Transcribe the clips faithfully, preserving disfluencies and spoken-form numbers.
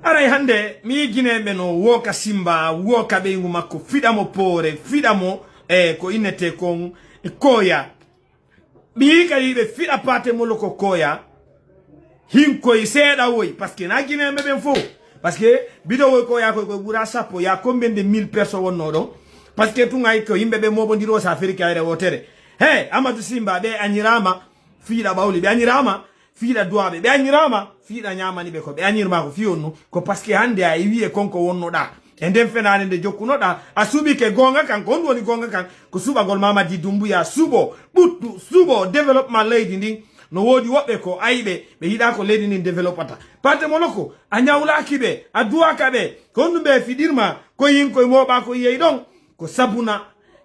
Aray hannde mi yii Gineeɓe no wooka Simba, wooka ɓeyngu makko, fiɗa mo poore, fiɗa mo e ko innetee kon koya. Mi yii kadi ɓe fiɗa Paate Moloko koya. Hinkoy seeɗa woy, parce que na Gineeɓe ɓen fof. Parce que biɗo woy koya koy koye ɓura sappo, ya combien de mille personnes wonnoo ɗon? Parce que tun ay ko yimɓe ɓe moɓondiri o sa feri kayre wootere. He, Amadou Simba, ɓe añiraama fiiɗa ɓawli, ɓe añiraama fiiɗa duwaaɓe, ɓe añiraama fiiɗa ñaamani ɓe ko ɓe añirma ko fii on nu. Ko parce que hannde a iwi e kon ko wonnoɗaa. E nden fenaande nde jokkunoɗaa, a suɓike goonga kan. Ko honɗum woni goonga kan? Ko suɓagol Mamadi Doumbouya, suɓo ɓuttu, suɓo développement leydi ndin. No woodi woɓɓe ko ayɓe, ɓe yiɗaa ko leydi ndin développata. Paate Moloko, a ñawlaaki ɓe, a duwaaka ɓe. Ko honɗum ɓe fiɗirma? Ko yin koye mooɓaa ko yiyey ɗon. Ko sabuna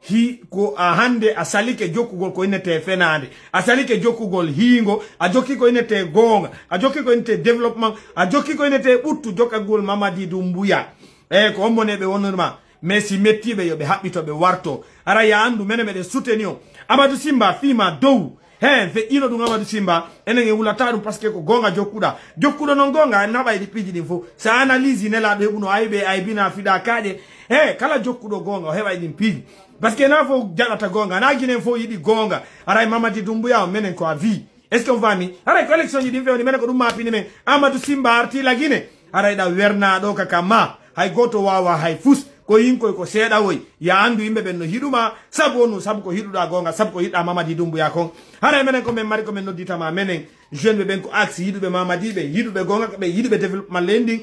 hi-, ko a hannde a salike jokkugol ko innetee fenaande, a salike jokkugol hiingo, a jokki ko innetee goonga, a jokki ko innetee développement, a jokki ko innetee ɓuttu jokkagol Mamadi Doumbouya. Eey, ko on mone ɓe wonnorma. Mais si mettiiɓe yo ɓe haɓɓito, ɓe warto. Ara ya anndu, menen meɗen suteni on. Amadou Simba, fii ma dow. He, feƴƴino ɗum Amadou Simba, enen en wulata ɗum parce que ko goonga jokkuɗa. Jokkuɗo noon goonga, a naɓay ɗi piiji ɗin fof. Sa analyse nelaaɗo heɓuno aybe, aybina, fiɗa kaaƴe. He, kala jokkuɗo goonga, o heɓay ɗin piiji. Parce que na fof jaɗata goonga, na Ginen fof yiɗi goonga. Aray Mamadi Doumbouya on, menen ko a vie. Est-ce que on fami? Aray ko élection ji ɗin fewni, menen ko ɗum maapini men. Amadou Simba arti la Guinée. Aray ɗa werna ɗo ka ka ma. Hay gooto waawa hay fus. Ko yinkoy ko seeɗa woy. Ya anndu yimɓe ɓen no hiɗuma. Sabu onu, sabu ko hiɗuɗa goonga, sabu ko hiɗɗa Mamadi Doumbouya kon. Haray menen ko men mari ko men nodditama menen. Jeune ɓe ɓen ko axe, yiɗuɓe Mamadi ɓe, yiɗuɓe goonga ɓe, yiɗuɓe développement leydi ndin.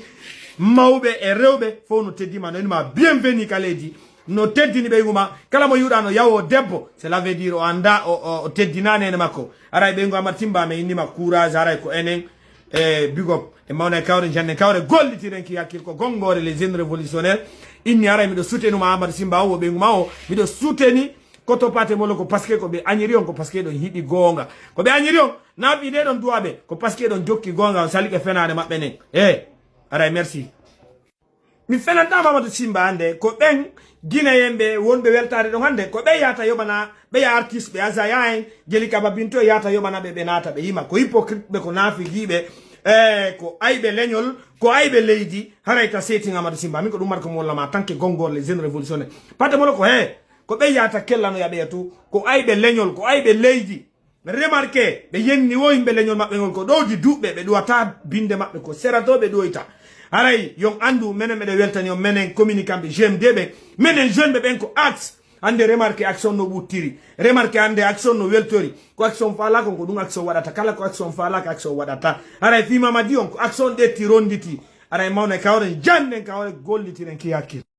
Mawɓe e rewɓe fof no teddima, no inuma bienvenue ka leydi. No teddini ɓeygu ma. Kala mo yiɗuɗa no yawo debbo. Cela veut dire o annda, o, o, o teddina nene makko. Aray ɓeygu Amadou Simba, men innima courage, aray ko enen. E big up. E mawne kawre, jande kawre, gollitiren ki hakkil ko gongore les jeunes révolutionnaires. Inni aray miɗo soutenuma Amadou Simba o, ɓeygu ma o. Miɗo souteni koto Paate Moloko parce que ko ɓe añiri on, ko parce que ɗon hiɗi goonga. Ko ɓe añiri on, na fii ɗe ɗon duwaɓe, ko parce que ɗon jokki goonga, on salike fenaande maɓɓe nden. E, aray merci. Mi fenanta Mamadou Simba hannde, ko ɓen Guinéen ɓe wonɓe weltaade ɗon hannde, ko ɓe yahata yoɓana, ɓe ya artiste ɓe Azaya en, Jelika Babinto e yahata yoɓana ɓe, ɓe naata ɓe yima. Ko hypocrite ɓe, ko naafigiiɓe, e ko ayɓe leñol, ko ayɓe leydi, haray ta seetin Amadou Simba. Min ko ɗum mbaɗ ko mi wollama, tant que gongor les jeunes révolutionnaires. Paate Moloko he, ko ɓe yahata kellanoya ɓe tu, ko ayɓe leñol, ko ayɓe leydi. Remarqué, ɓe yenni wo yimɓe leñol maɓɓe ngol ko ɗowdi duuɓɓe, ɓe ɗuwata binde maɓɓe ko sera to ɓe ɗoyta. Haray, yon anndu, menen meɗen weltani on, menen communicant ɓe G M D ɓe, menen jeune ɓe ɓen ko axe. Hannde remarqué action no ɓuttiri. Remarqué hannde action no weltori. Ko action faala kon ko ɗum action waɗata. Kala ko action faala ko action waɗata. Haray fii Mamadi on ko action ɗetti ronditi. Haray mawne kawren, jannen kawren, gollitiren ki hakkil.